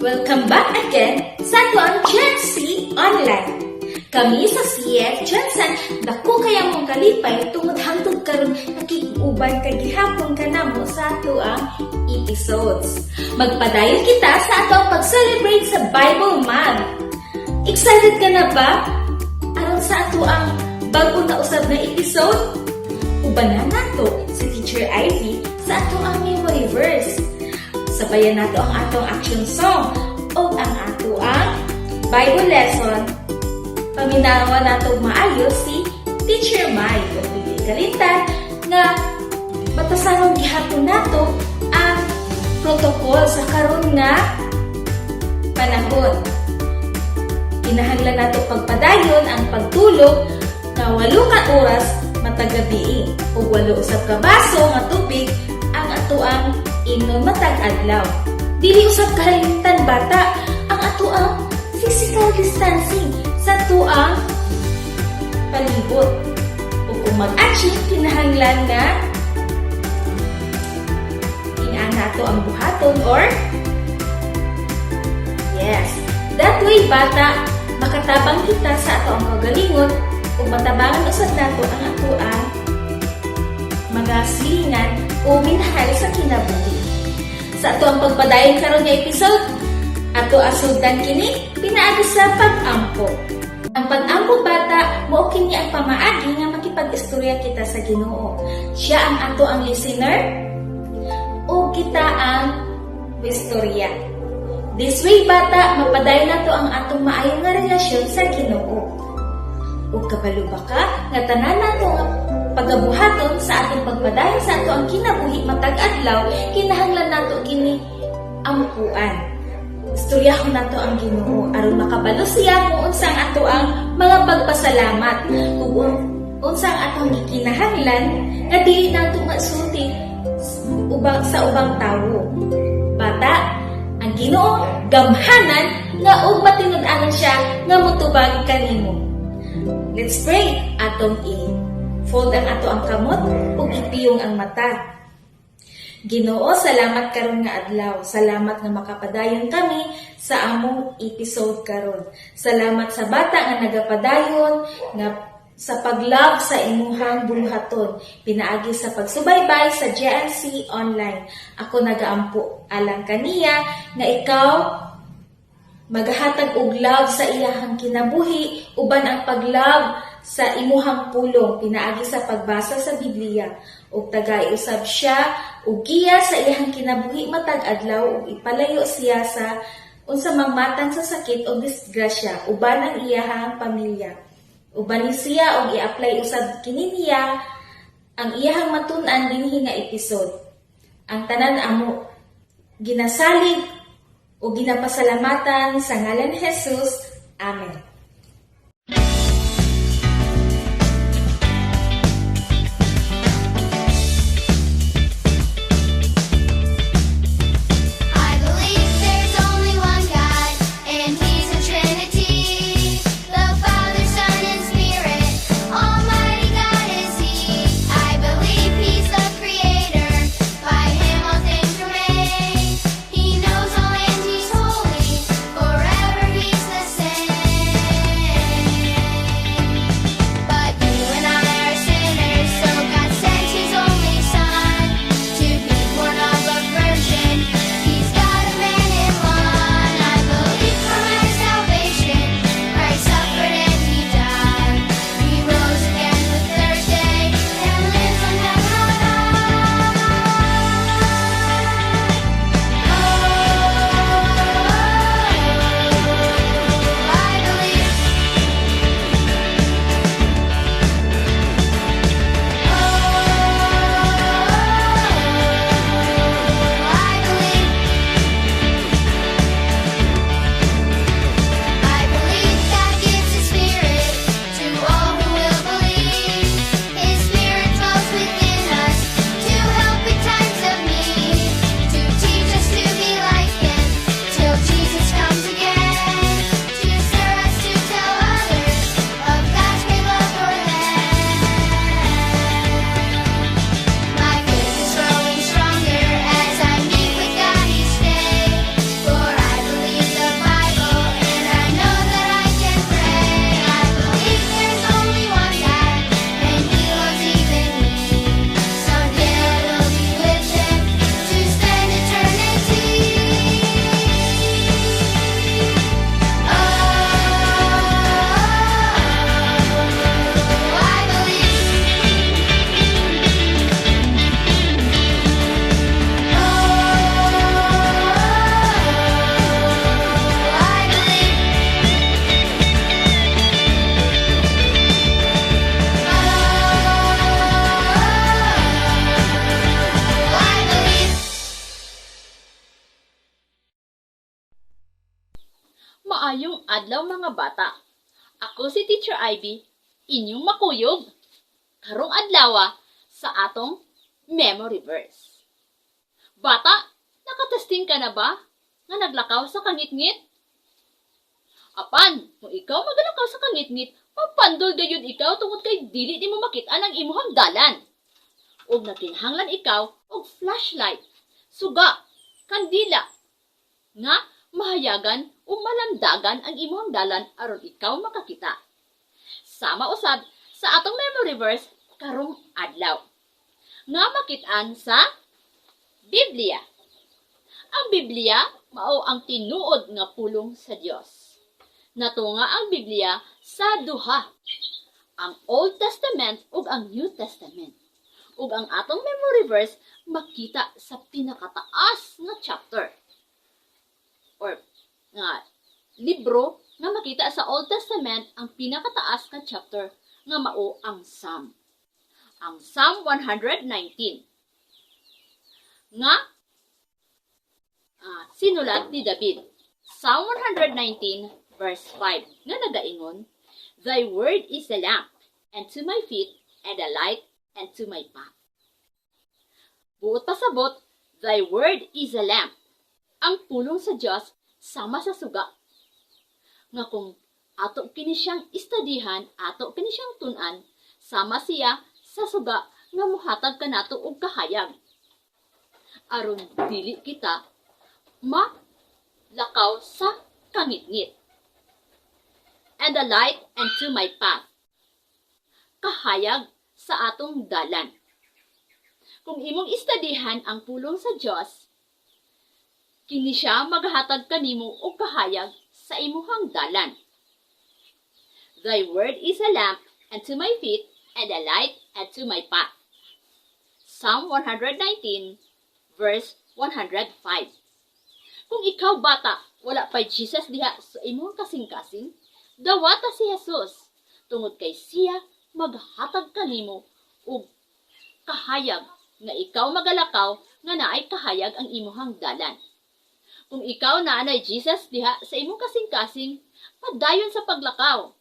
Welcome back again sa atoang GNC Online. Kami sa CF GenSan, dako kaayo among kalipay tungod hangtod karon nakig-uban ka gihapon kanamo sa atoang episodes. Magpadayon kita sa atoang pag-celebrate sa Bible Month. Excited ka na ba aron sa atoang bago na usab na episode? Uban na nato si Teacher Ivy sa atoang memory verse. Sabayan nato ang atong action song o ang atoang Bible lesson. Paminawa nato maayo si Teacher Mai ug dili kalimtan nga batasanon gihapon nato ang protocol sa karon nga panahon. Kinahanglan nato pagpadayon ang pagtulog nga 8 ka oras matag gabi ug 8 usab ka baso nga tubig ang atoang imnon matag adlaw. Dili usab kalimtan, bata, ang atoang physical distancing sa atoang palibot. Ug kung mag-achieve, kinahanglan nga ingana ato ang buhaton or yes. That way, bata, makatabang kita sa ato ang kagalingon ug matabangan usab nato ang atoang mga silingan o minahal sa kinabuhi. Sa ato ang pagpadayon karon nga episode, ato asugdan kini pinaagi sa pag-ampo. Ang pag-ampo, bata, mao kini ang pamaagi nga makipag-istorya kita sa Ginoo. Siya ang ato ang listener o kita ang istorya. This way, bata, mapadayon nato ang atong maayo nga relasyon sa Ginoo. Ug kabalo ba ka nga tanan nato nga pagabuhaton sa atong pagpadayon sa ato ang kinabuhi matag adlaw, kinahanglan nato kini ampuan. Istoryahon nato ang Ginoo aron makabalo siya kung unsa ang ato ang mga pagpasalamat ug unsa ang atong gikinahanglan nga dili nato masulti ubang sa ubang tawo. Bata, ang Ginoo gamhanan nga ug matinud-anon siya nga motubag kanimo. Let's pray. Atong i-fold ang ato ang kamot ug ipiyong ang mata. Ginoo, salamat karon nga adlaw. Salamat nga makapadayon kami sa among episode karon. Salamat sa bata nga nagapadayon nga sa pag-love sa imuhang buluhaton pinaagi sa pagsubaybay sa JNC Online. Ako nagaampo alang kaniya nga ikaw magahatag og love sa iyahang kinabuhi uban ang pag-love sa imuhang pulong pinaagi sa pagbasa sa Biblia, ug tagai usab siya og giya sa iyahang kinabuhi matag adlaw ug ipalayo siya sa unsa mang matang sa sakit o disgrasya uban ang iyahang pamilya. Uban ni siya og i-apply usab kini niya ang iyahang matun-an dinhi nga episode. Ang tanan amo ginasalig o ginapasalamatan sa ngalan ni Jesus. Amen. I believe there's only one God, and He's a Trinity. The Father, Son, and Spirit, Almighty God is He. I believe He's the Creator, by Him all things were made. He knows all and He's holy, forever He's the same. Maayong adlaw, mga bata. Ako si Teacher Ivy, inyong makuyog. Karong adlawa sa atong memory verse. Bata, nakatesting ka na ba nga naglakaw sa kangitngit? Apan, kung ikaw magalakaw sa kangitngit, mapandol gayud ikaw tungod kay dili nimo makit-an ang imuhang dalan. Ug nakinahanglan ikaw og flashlight, suga, kandila, nga mahayagan o malandagan ang imuhang dalan aron ikaw makakita. Sama usab sa atong memory verse karong adlaw nga makit-an sa Biblia. Ang Biblia mao ang tinuod nga pulong sa Dios. Natunga ang Biblia sa duha, ang Old Testament ug ang New Testament. Ug ang atong memory verse makita sa pinakataas nga chapter or nga libro nga makita sa Old Testament, ang pinakataas nga chapter nga mao ang Psalm. Ang Psalm 119 nga sinulat ni David. Psalm 119 verse 5 nga nagaingon, "Thy word is a lamp unto my feet and a light unto my path." Buot pasabot, "Thy word is a lamp." Ang pulong sa Dios sama sa suga nga kung ato kini siyang istadihan, ato kini siyang tun-an, sama siya sa suga nga muhatag kanato og kahayag aron dili kita malakaw sa kangitngit. And a light unto my path. Kahayag sa atong dalan. Kung imong istadihan ang pulong sa Dios, kini siya maghatag kanimo og kahayag sa imuhang dalan. "Thy word is a lamp unto my feet and a light unto my path." Psalm 119 verse 105. Kung ikaw, bata, wala pa Jesus diha sa imong kasing-kasing, dawata si Jesus tungod kay siya maghatag kanimo og kahayag nga ikaw magalakaw nga naay kahayag ang imuhang dalan. Kung ikaw naa nay Jesus diha sa imong kasing-kasing, padayon sa paglakaw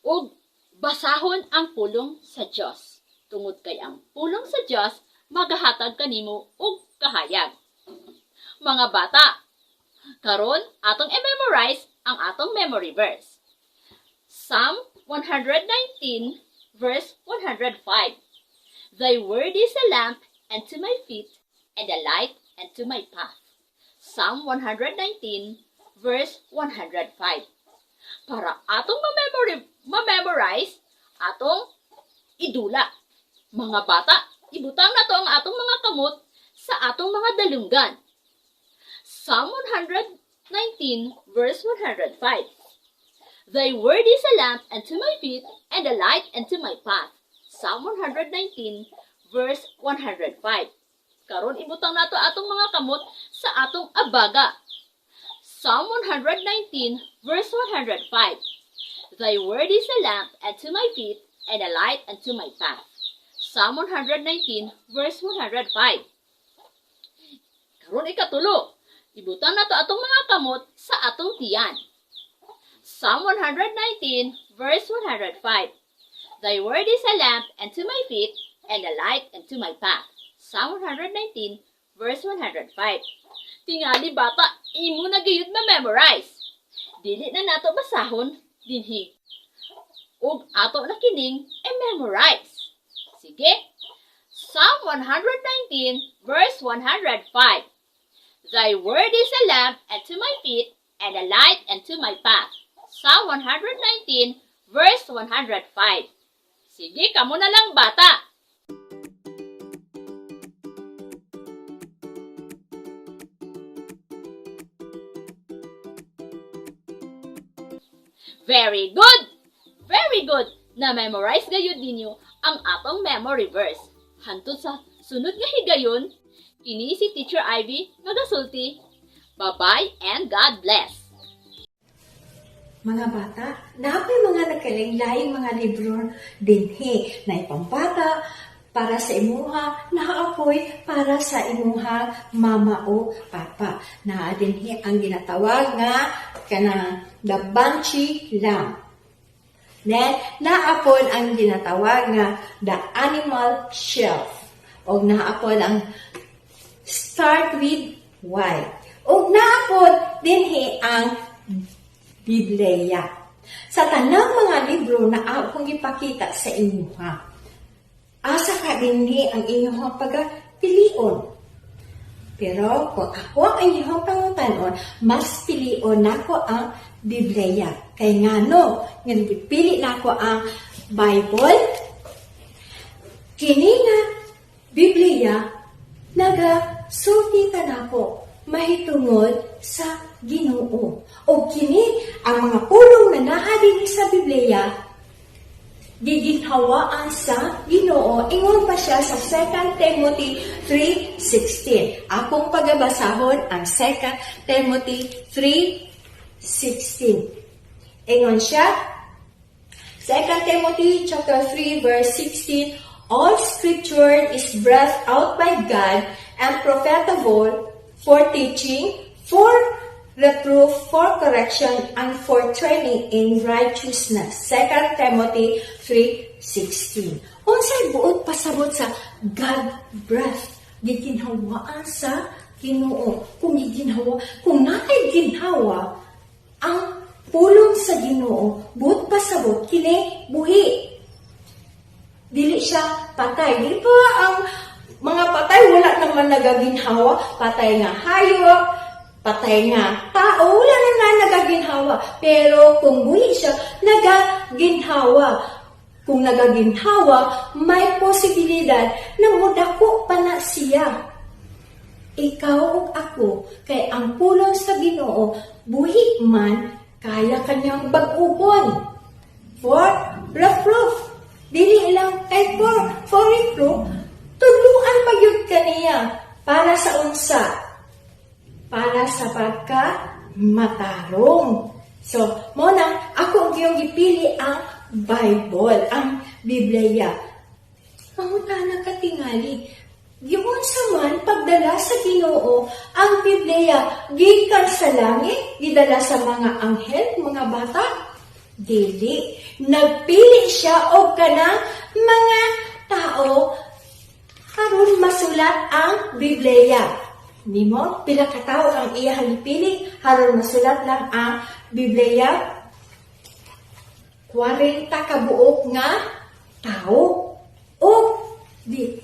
ug basahon ang pulong sa Dios tungod kay ang pulong sa Dios magahatag kanimo og kahayag. Mga bata, karon atong i-memorize ang atong memory verse. Psalm 119 verse 105. "Thy word is a lamp unto my feet and a light unto my path." Psalm 119 verse 105. Para atong ma-memorize, atong idula. Mga bata, ibutang nato ang atong mga kamot sa atong mga dalunggan. Psalm 119 verse 105. "Thy word is a lamp unto my feet and a light unto my path." Psalm 119 verse 105. Karon ibutang nato atong mga kamot sa atong abaga. Psalm 119 verse 105. "Thy word is a lamp unto my feet and a light unto my path." Psalm 119 verse 105. Karon ikatulo, ibutang nato atong mga kamot sa atong tiyan. Psalm 119 verse 105. "Thy word is a lamp unto my feet and a light unto my path." Psalm 119 verse 105. Tingali, bata, imo na gayud ma-memorize. Dili na nato basahon dinhi. Ug ato na kining i-memorize. Sige. Psalm 119 verse 105. "Thy word is a lamp unto my feet and a light unto my path." Psalm 119 verse 105. Sige, kamo na lang, bata. Very good! Very good! Na-memorize gayud ninyo ang atong memory verse. Hantod sa sunod nga higayon, kini si Teacher Ivy magasulti. Bye-bye and God bless! Mga bata, naa poy mga nagkalain-laing mga libro dinhi na ipambata para sa imuha, naa poy para sa imuha mama o papa. Naa dinhi ang ginatawag nga kanang The Banshee Lamb. Then, naa pod ang ginatawag nga The Animal Shelf. O naa pod ang Start with Why. O naa pod dinhi ang Biblia. Sa tanang mga libro na akong ipakita sa inyo ha, asa ka dinhi ang inyong pagapilion? Pero kung ako ang inyong pangutanon, mas pilion nako ang Biblia. Kay ngano, nga gipili nako ang Bible, kini nga Biblia nagasulti kanako mahitungod sa Ginoo. O kini ang mga pulong na naa dinhi sa Biblia giginhawaan sa Ginoo. Ingon pa siya sa 2 Timothy 3:16. Akong pagabasahon ang 2 Timothy 3:16. Ingon siya, 2 Timothy chapter 3 verse 16, "All scripture is breathed out by God and profitable for teaching, for reproof, for correction, and for training in righteousness." 2 Timothy 3:16. Unsay buot pasabot sa God breath? Giginhawaan sa Ginoo. Kung giginhawa, kung naay ginhawa, ang pulong sa Ginoo, buot pasabot kini buhi. Dili siya patay. Di ba ang mga patay wala naman nagaginhawa? Patay nga hayop, patay nga tao, wala na nagaginhawa. Pero kung buhi siya, nagaginhawa. Kung nagaginhawa, may posibilidad na mudako pa na siya. Ikaw ug ako, kay ang pulong sa Ginoo buhi man, kaya kanyang bag-uhon. For reproof. Dili lang kay for reproof, tudluan pa gyud kaniya para sa unsa? Para sa pagka matarong. So, mao na ako yung gipili ang Bible, ang Biblia. Mangutana katingali, giunsa man pagdala sa Ginoo ang Biblia gikan sa langit, gidala sa mga anghel, mga bata? Dili. Nagpili siya og kanang mga tao aron masulat ang Biblia. Nimo, pila ka tawo ang iyang gipili aron masulat lang ang Biblia? 40 ka buok nga tao. O dili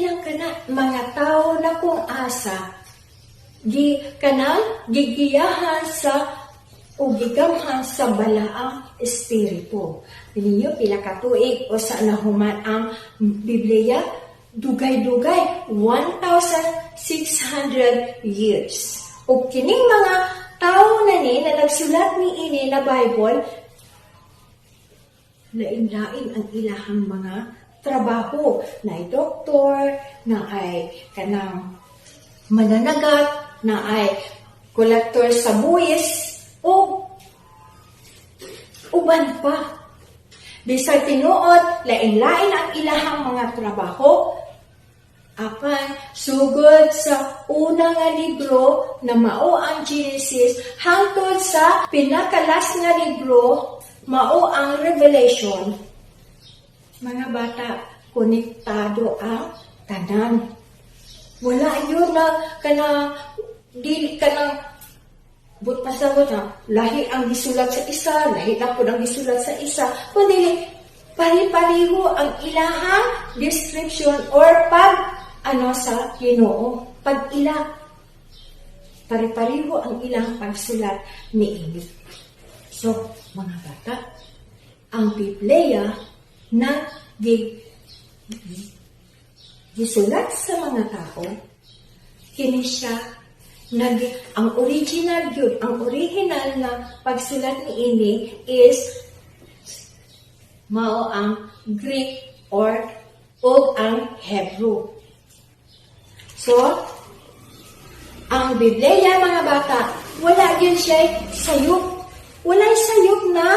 lang kana mga tao na kung asa gi kanang gigiyahan sa o gigamhan sa balaang espiritu. Ninyo, pila ka tuig o sa nahuman ang Biblia? Dugay-dugay, 1,600 years. O kining mga tao na ni na nagsulat ni ini na Bible, lain-lain ang ilahang mga trabaho. Na ay doktor, na ay kanang mananagat, na ay kolektor sa buwis, o uban pa. Bisag tinuod, lain-lain ang ilahang mga trabaho, apan sugod sa una nga libro na mao ang Genesis hangtod sa pinaka-last nga libro, mao ang Revelation, mga bata, konektado ang tanan. Wala yun na kana dili kanang but pasabot na lahi ang gisulat sa isa, lahi na pud ang gisulat sa isa, kundi pari-pareho ang ilahang description or pag ano sa Ginoo, pag ila pare-pareho ang ilang pagsulat niini. So, mga bata, ang Biblia na gisulat sa mga tao, kini siya ang original yun, ang original na pagsulat ni ini is mao ang Greek or o ang Hebrew. So, ang Biblia, mga bata, wala yun siya sayop. Walay sayop na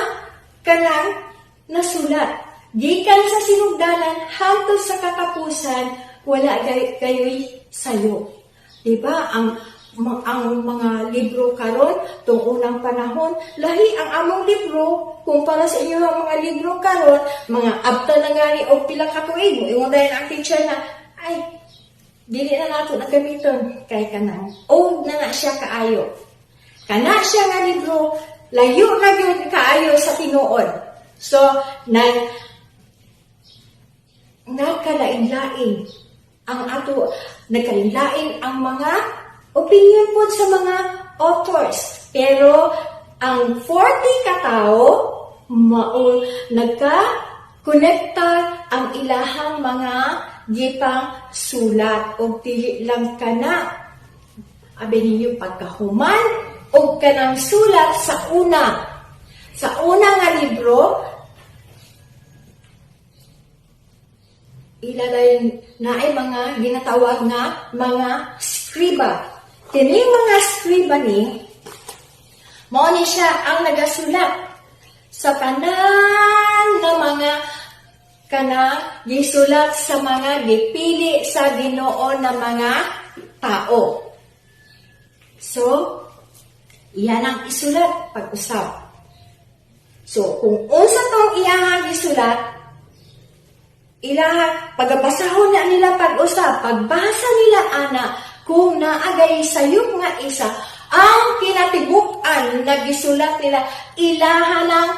kanang nasulat. Gikan sa sinugdanan hangtod sa katapusan, wala kayo'y sayop. Diba? Ang ang mga libro karon tung unang panahon. Lahi ang among libro kumpara sa inyo ang mga libro karon, mga abta na gani og pila ka tuig. Ingon dayon ang teacher na, "Ay, dili na nato na gamiton kay kanang old na na siya kaayo." Kana siya nga libro, layo na gyud kaayo sa tinuod. So, na nagkalain-lain ang ato, nagkalain-lain ang mga opinion po sa mga authors. Pero ang 40 katao mao nagka konekta ang ilahang mga gipang sulat. Og dili lang kana, abi ninyo, pagkahuman og kanang sulat sa una nga libro, ilalay na ay mga ginatawag nga mga skriba. Kini mga skriba ni, mao ni siya ang nagasulat sa tanan nga mga kana gisulat sa mga gipili sa Ginoo na mga tao. So, iyan ang isulat pag-usab. So, kung unsa tong iyahang gisulat, ilaha pagabasahon na nila pag-usab, pagbasa nila ana, kung naagay sayop nga isa, ang kinatibuk-an na gisulat nila, ilaha ng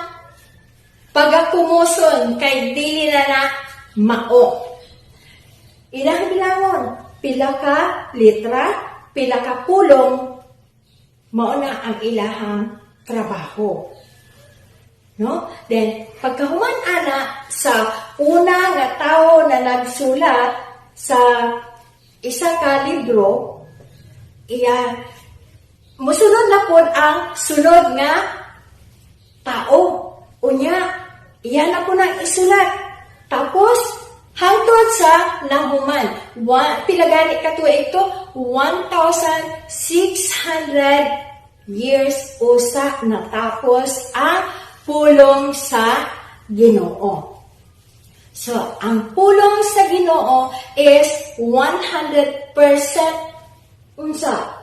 pagakumuson kay dili na na mao. Ilang bilangon, pila ka litra, pila ka pulong, mao na ang ilahang trabaho. No? Then, pagkahuman ana sa una nga tawo na nagsulat sa isa ka libro, iya musunod na pod ang sunod nga tao. Unya, iya na po nang isulat. Tapos, hangtod sa nahuman. Pila gani ka tuig to? 1,600 years usa natapos ang pulong sa Ginoo. So, ang pulong sa Ginoo is 100% unsa?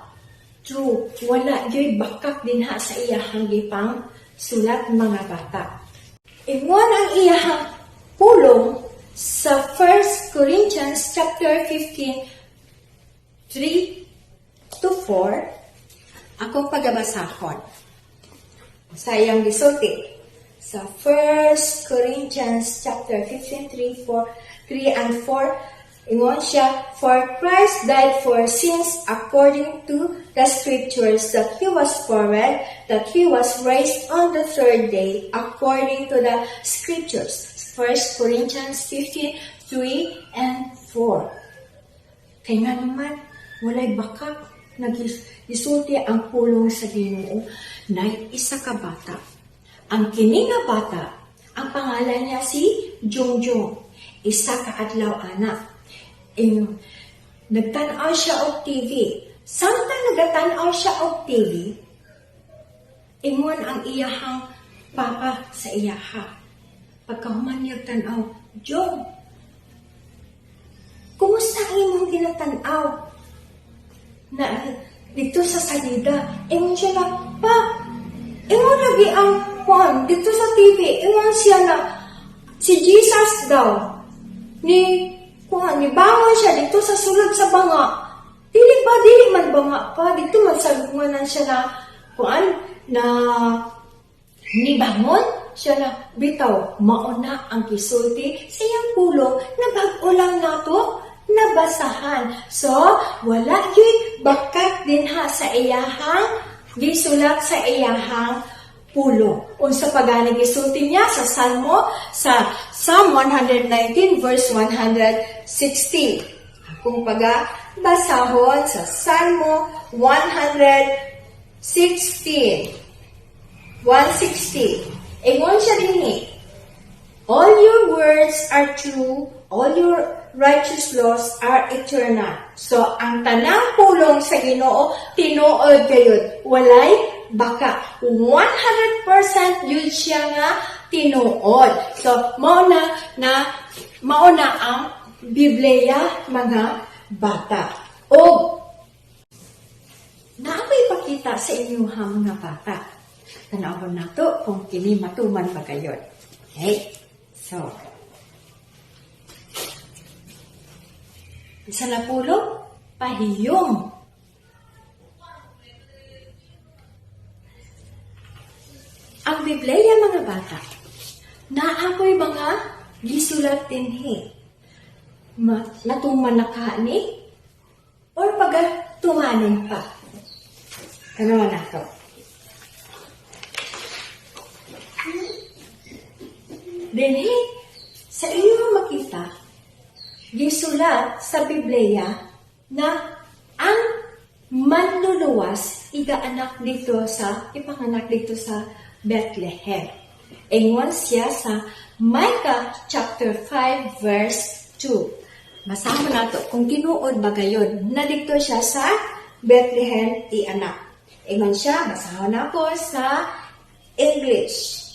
True. Wala gyud bakak dinha sa iyahang gipang sulat, mga bata. Ingon ang iyahang pulong sa 1 Corinthians chapter 15 3 to 4, akong pagabasahon. Sa iyang gisulti sa 1 Corinthians chapter 15, 3, 4, 3 and 4, ingon siya, "For Christ died for sins according to the scriptures, that He was buried, that He was raised on the third day according to the scriptures." 1 Corinthians 15, 3 and 4. Kay nga naman, walay bakak, nagisulti ang pulong sa Ginoo. Na isa ka bata. Ang kini nga bata, ang pangalan niya si Jungjong. Isa ka adlaw anak. Ingon, nagtan-aw siya og TV. Samtang nagatan-aw siya og TV, ingon ang iyahang papa sa iyaha. Pagkahuman niya tan-aw, "Jong, kumusta ang imong ginatan-aw na dito sa salida?" Ingon siya na, "Pa, ingon lagi ang kuan dito sa TV, ingon siya na si Jesus daw, ni kuan, ni bangon siya dito sa sulod sa banga. Dili ba, dili man banga pa, dito man sa lukmanan siya na kuan, na nibangon siya na bitaw." Mao na ang gisulti sa iyang pulong na bag-o lang nato nabasahan. So, wala gyud bakak dinha sa iyahang gisulat sa iyahang pulong. Unsa pa gani gisulti niya sa Salmo, sa Psalm 119 verse 160? Akong paga basahon sa Salmo 116. 160. Ingon siya dinhi, "All your words are true, all your righteous laws are eternal." So, ang tanang pulong sa Ginoo, tinuod gayud. Walay baka. 100% yun siya nga tinuod. So, mao na ang Biblia, mga bata. O ipakita sa inyong mga bata. Tanawon nato kung kini matuman ba kayon. Okay? So, isa na pulong, pahiyom. Ang Biblia, mga bata, naa ko'y mga gisulat dinhi. Natuman na ka ni or pagatumanin pa. Tanawan nato. Dinhi, sa iyo makita, gisulat sa Biblia na ang manluluwas igaanak dito sa ipanganak dito sa Bethlehem. Ingon siya sa Micah chapter 5 verse 2. Masama nato kung tinuod ba gayon na dito siya sa Bethlehem ianak. Ingon siya, basahon nako sa English.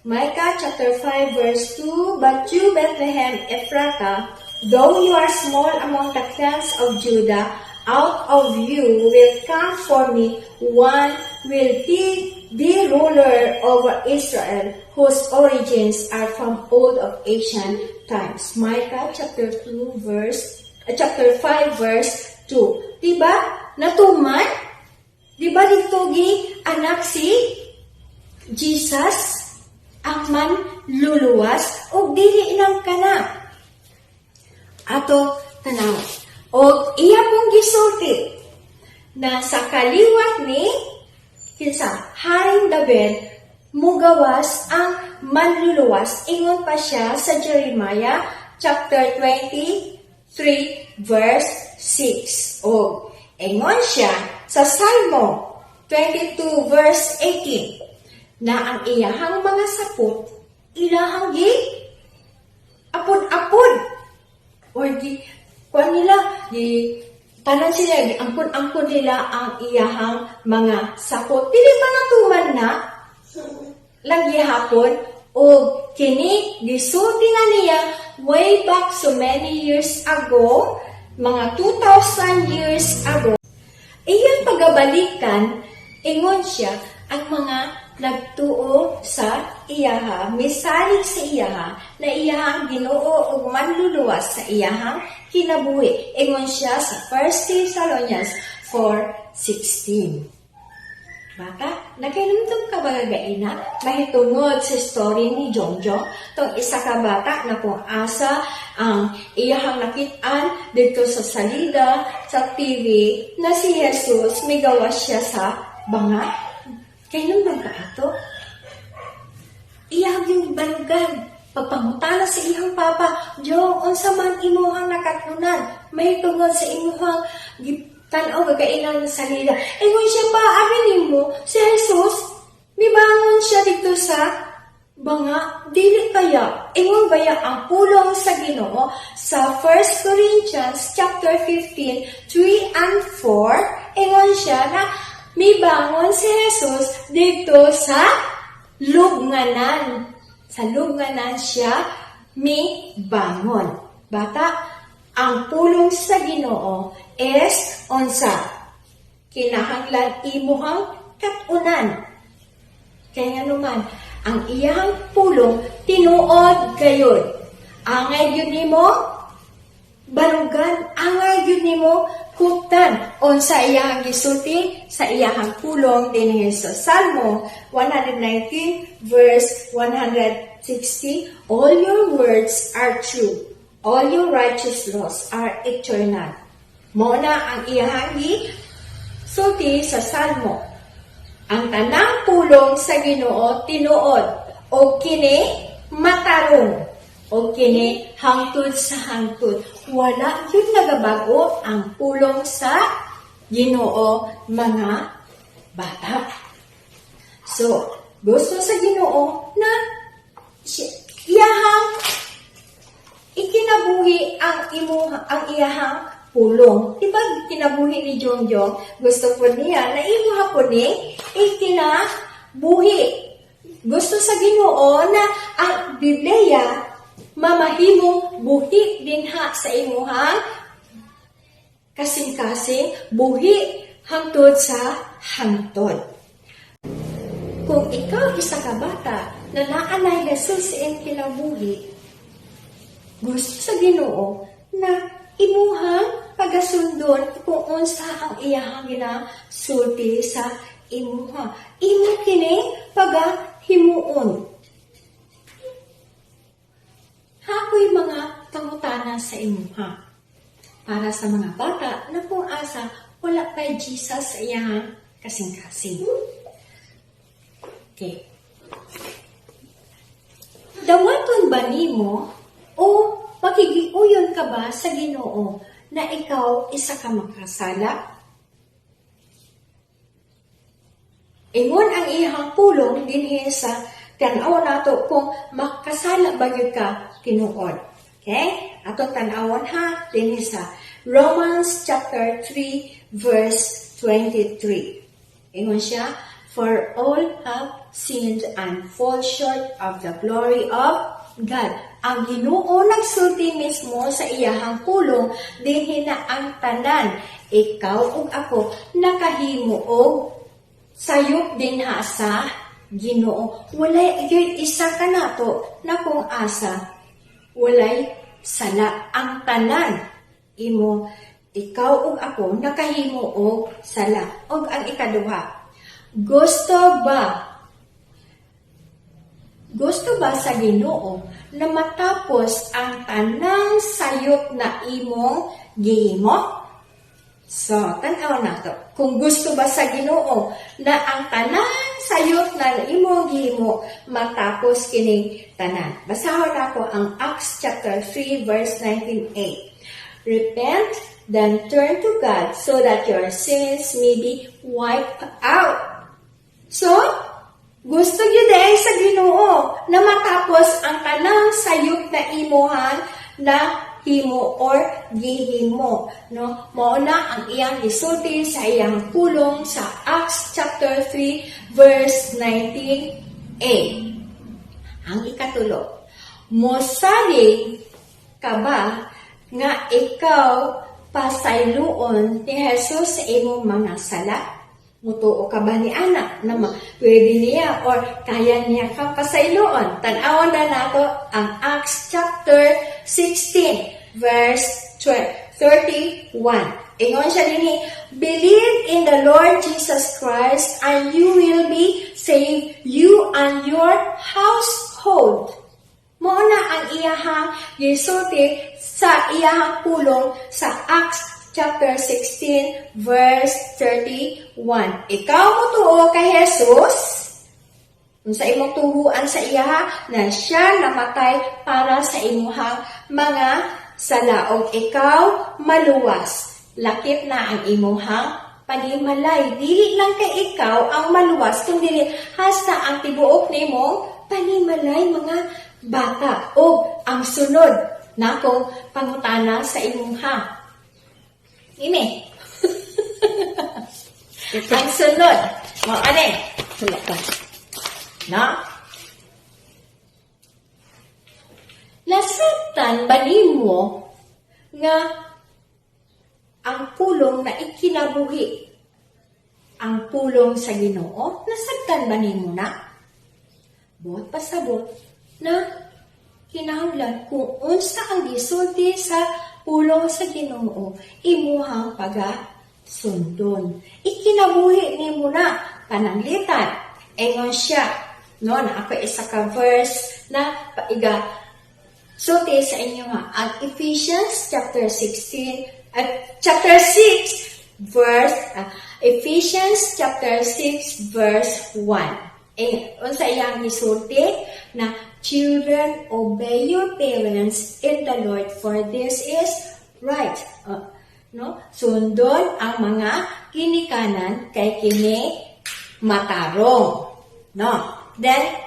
Micah chapter 5 verse 2, "But you, Bethlehem Ephratah, though you are small among the clans of Judah, out of you will come for me one will be the ruler over Israel, whose origins are from old of ancient times." Micah chapter 2 verse chapter 5 verse 2. Diba? Natuman? Diba dito gi anak si Jesus ang manluluwas og dili lang kana? Ato tanaw. Og iya pong gisulti na sa kaliwat ni kinsa Haring David mugawas ang manluluwas. Ingon pa siya sa Jeremiah chapter 23 verse 6. Og ingon siya sa Salmo 22 verse 18 na ang iyahang mga sapot ilahang gi apod-apod or gi kuan nila, gi tanan sila, gi angkon-angkon nila ang iyahang mga sapot. Dili ba natuman na lang gihapon? O kini gisulti na niya way back so many years ago, mga 2,000 years ago. Iyang pagabalikan, ingon siya, ang mga nagtuo sa iyaha, misalig sa iyaha, na iyahang Ginoo ug manluluwas sa iyahang kinabuhi. Ingon siya sa 1 Thessalonians 4:16. Bata, nakahinumdum ka ba gagaina? Mahitungod sa story ni Jongjong, tong isa ka bata na kung asa ang iyahang nakit-an dito sa salida sa TV na si Jesus migawas siya sa banga. Kahinumdum ka ato? Iyahang yung banugan. Pagpangutana sa iyang papa, "Jong, unsa man imuhang nakatunan mahitungod sa imuhang tan-aw gagainan sa salida?" Ingon siya pa, "Abi nimo, si Jesus, mibangon siya dito sa banga, dili kaya?" Ingon baya ang pulong sa Ginoo sa 1 Corinthians chapter 15, 3 and 4, ingon siya na mibangon si Jesus dito sa lubnganan. Sa lubnganan siya mibangon. Bata, ang pulong sa Ginoo is unsa? Kinahanglan imuhang katunan. Kaya naman, ang iyang pulong tinuod gayud. Angay gyud nimo barugan, angay gyud nimo kuptan unsa iyang gisulti sa iyang pulong dinhi sa Salmo 119 verse 160, "All your words are true. All your righteous laws are eternal." Mao na ang iyang gisulti sa Salmo. Ang tanang pulong sa Ginoo tinuod o kini matarong o kini hangtod sa hangtod. Wala gyud nagabago ang pulong sa Ginoo, mga bata. So, gusto sa Ginoo na iyahang ikinabuhi ang iyahang pulong. Di ba kinabuhi ni Jongjong? Gusto po niya na imuha po ni ikinabuhi. Gusto sa Ginoo na ang Biblia mamahimong buhi dinha sa imuhang kasing-kasing, buhi Hangtod sa hangtod. Kung ikaw isa ka bata na naa nay Jesus sa iyong kinabuhi, gusto sa Ginoo na imuhang pagasundon kung unsa ang iyahang ginasulti sa imuha. Imo kini pagahimuon. Ako'y mga pangutana sa imuha. Para sa mga bata na kung asa wala pa'y Jesus sa iyahang kasing-kasing. Okay. Dawaton ba nimo o makigiuyon ka ba sa Ginoo na ikaw isa ka makasala? Ingon ang iyang pulong dinhi sa tan-aw nato kung makasala ba gyud ka tinuod. Okay? Ato tan-awon ha dinhi sa Romans chapter 3 verse 23. Ingon siya, "For all have sinned and fall short of the glory of God." Ang Ginoo nagsulti mismo sa iyahang pulong dinhi na ang tanan, ikaw ug ako, nakahimo og sayop dinha sa Ginoo. Walay gyud isa ka nato na kung asa walay sala. Ang tanan, imo, ikaw ug ako, nakahimo og sala. Og ang ikaduha, gusto ba sa Ginoo na matapos ang tanang sayop na imong gihimo? So, tan-aw nato. Kung gusto ba sa Ginoo na ang tanang sayop na imong gihimo matapos kining tanan. Basahon nako ang Acts chapter 3 verse 19a. "Repent, then turn to God so that your sins may be wiped out." So, gusto gyud eh sa Ginoo na matapos ang tanang sayop na imuhan na himo or gihimo, no? Mao na ang iyang gisulti sa iyang pulong sa Acts chapter 3 verse 19a. Ang ikatulo, mosalig ka ba nga ikaw pasayloon ni Jesus sa imong mga sala? Mutuo ka ba ni ana na pwede niya or kaya niya kang pasayloon? Tan-awon na nato ang Acts chapter 16 verse 12, 31. Ingon siya dinhi, "Believe in the Lord Jesus Christ and you will be saved, you and your household." Mao na ang iyahang gisulti sa iyahang pulong sa Acts chapter 16 verse 31. Ikaw motuo kay Jesus, unsa imong tuhuan sa iya na siya namatay para sa imuhang mga sala ug ikaw maluwas. Lakip na ang imuhang panimalay. Dili lang kay ikaw ang maluwas, kundi hasta ang tibuok nimong panimalay, mga bata. O ang sunod nakong pangutana sa imuha. Ini. Ang sunod. Mao ani. Wala pa. No? Nasabtan ba nimo nga ang pulong na ikinabuhi ang pulong sa Ginoo? Nasabtan ba nimo na? Buot pasabot na kinahanglan kung unsa ang gisulti sa pulong sa Ginoo, imuhang paga sundon. Ikinabuhi nimo na pananglitan. Ingon siya, no, na ako isa ka verse na paiga sulti sa inyo nga ang Ephesians chapter 16 at chapter 6 verse Ephesians chapter 6 verse 1. Eh, unsa iyang gisulti na, "Children, obey your parents in the Lord, for this is right." No? Sundon ang mga ginikanan kay kini matarong. No? Then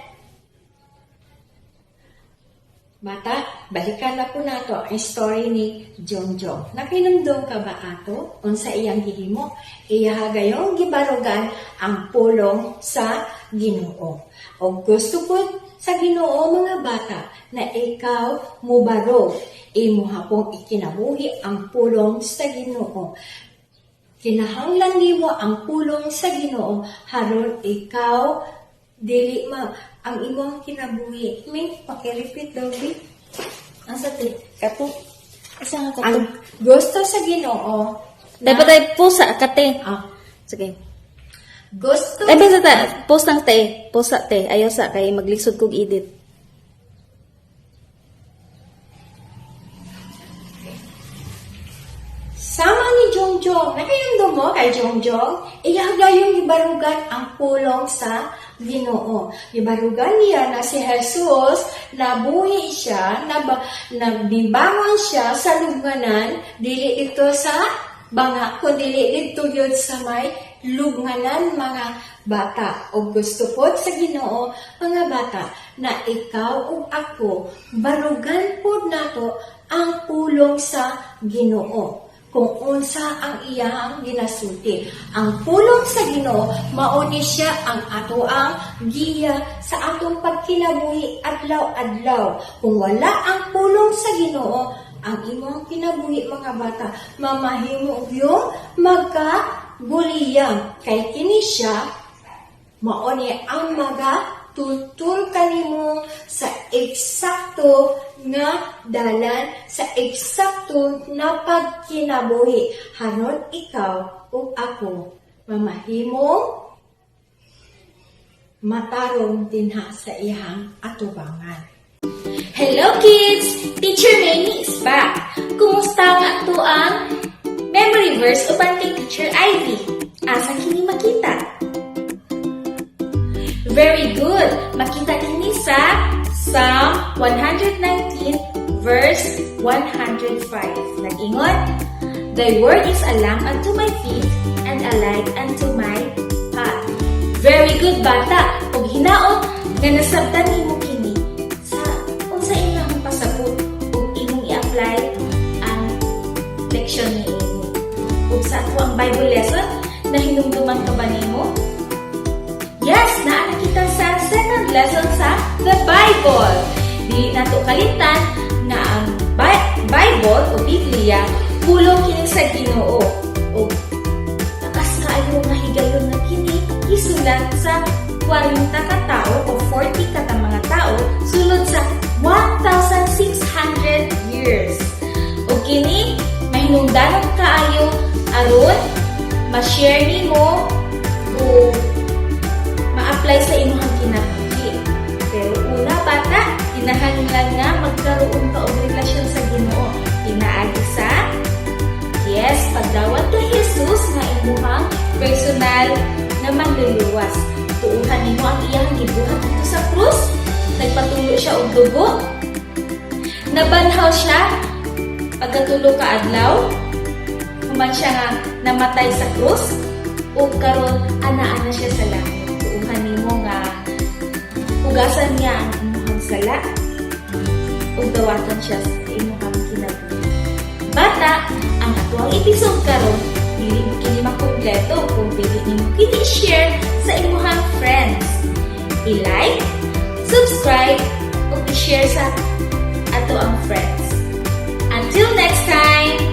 bata, balikan na po nato ang story ni Jongjong. Nakinumdum ka ba ato unsa iyang gihimo? Iya gayong gibarugan ang pulong sa Ginoo. O gusto po sa Ginoo, mga bata, na ikaw mubarog, imo hapong ikinabuhi ang pulong sa Ginoo. Kinahanglan nimo ang pulong sa Ginoo haron ikaw dili ma ang imong kinabuhi. May paki-repeat daw bi. Asa te? Kato. Asa nga kato? Ang gusto sa Ginoo Dapat ay post sa kate. Ah, Sige. Gusto Ay basta ta, post lang te. Post sa te. Ayaw sa kay maglisod kog edit. Sama ni Jongjong. Nakayundo mo kay Jongjong? Iyang gayong gibarugan ang pulong sa Ginoo. Gibarugan niya na si Jesus, nabuhi siya, nabibangon siya sa lubnganan, dili dito sa banga, kundi dito yun sa may lubnganan, mga bata. O gusto po sa Ginoo, mga bata, na ikaw ug ako, barugan po nato ang pulong sa Ginoo kung unsa ang iyang ginasulti. Ang pulong sa Ginoo mao ni siya ang atoang giya sa atong pagkinabuhi adlaw-adlaw. Kung wala ang pulong sa Ginoo, ang imong kinabuhi, mga bata, mamahimo yung magkaguliyang. Kay kini siya mao ni ang maga tutul kanimo sa eksakto nga dalan, sa eksakto na pagkinabuhi haron ikaw ug ako mamahimong matarong dinha sa iyang atubangan. Hello, kids! Teacher Mamie is back. Kumusta nga to ang memory verse uban kay Teacher Ivy? Asa kini makita? Very good! Makita kini sa Psalm 119 verse 105. Nag-ingon, "Thy word is a lamp unto my feet and a light unto my path." Very good, bata! Ug hinaot nga nasabtan nimo kini sa unsa imong pasabot ug imong i-apply ang leksyon niini. Ug sa ato ang Bible lesson, nahinumduman ka ba nimo? Yes, naa na kita sa second lesson sa the Bible. Dili nato kalimtan nga ang Bible o Biblia, pulong kini sa Ginoo. O taas kaayo nga higayon nga kini gisulat sa 40 ka tao o 40 ka mga tao sulod sa 1,600 years. O kini mahinungdanon kaayo aron ma-share nimo o ma-apply sa imong kinabuhi. Pero una, bata, kinahanglan nga magkaroon ka og relasyon sa Ginoo. Pinaagi sa, yes, pagdawat kay Jesus nga imuhang personal na manluluwas. Tuuhan nimo ang iyang gibuhat dito sa krus. Nagpatulo siya og dugo. Nabanhaw siya pagkatulo ka adlaw. Human siya nga namatay sa krus ug karon anaa na siya sa langit. Tuuhan nimo nga hugasan niya ang imong sala ug dawaton siya sa imong kinabuhi. Bata, ang atoang episode karon dili mo kini makumpleto kung dili nimo kini share sa imong friends. I-like, subscribe, ug i-share sa ato ang friends. Until next time!